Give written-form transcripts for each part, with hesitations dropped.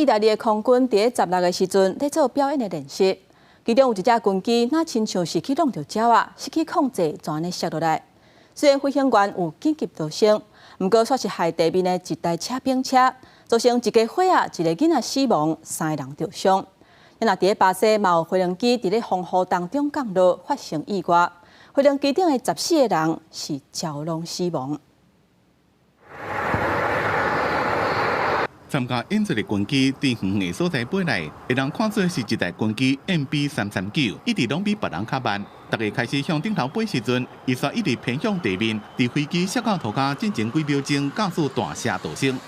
意大利的空軍佇16的時陣咧做表演的練習，其中有一隻軍機，若親像是去挵著鳥仔，失去控制，就按呢摔落來。雖然飛行員有緊急逃生，毋過煞是害地面的一台車兵車，造成一家伙仔，一个囡仔死亡，三个人著傷。若佇咧巴西，嘛有飛行機佇咧風雨當中降落，發生意外，飛行機頂的14個人是全攏死亡。參加演出的軍機佇遠的所在飛來，會當看出是一台軍機 MB 339，一直攏比別人較慢。逐家開始向頂頭飛時陣，伊煞一直偏向地面，佇飛機摔到塗跤進前幾秒鐘，駕駛大聲逃生。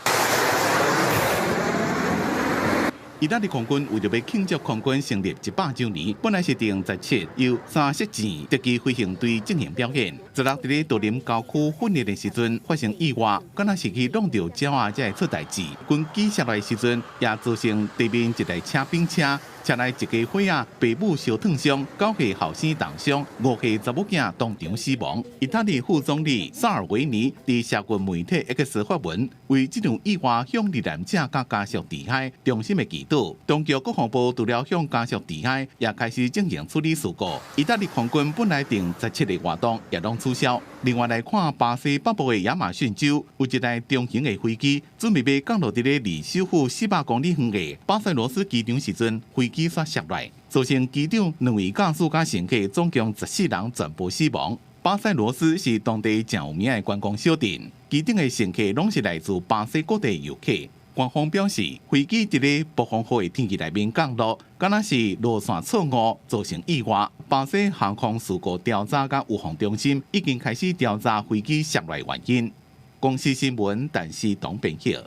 意大利空軍為著欲慶祝空軍成立100週年，本來是定17由三實戰特技飛行隊進行表演。16佇咧多林郊區訓練的時陣發生意外，敢若是去挵著鳥仔才會出代誌。軍機摔落來時陣，也造成地面一台車兵車，車內一家伙仔爸母燒燙傷，9歲後生重傷，5歲查某囝當場死亡。意大利副總理薩爾維尼佇社群媒體 X 發文，為這場意外向罹難者佮家屬致哀，衷心的祈禱。當局國防部除了向家屬致哀，也開始進行處理事故。意大利空軍本來定17的活動也攏取消。另外來看，巴西北部的亞馬遜州有一台中型的飛機，準備欲降落佇咧離首府400公里遠的巴塞羅斯機場時陣，飛機煞摔落，造成機長兩位駕駛佮乘客總共14人全部死亡。巴塞羅斯是當地誠有名的觀光小鎮，機頂的乘客攏是來自巴西各地遊客。官方表示，飛機佇咧暴風雨的天氣內面降落，敢若是路線錯誤造成意外。巴西航空事故調查佮預防中心已經開始調查飛機摔落原因。公視新聞，陳思東編譯。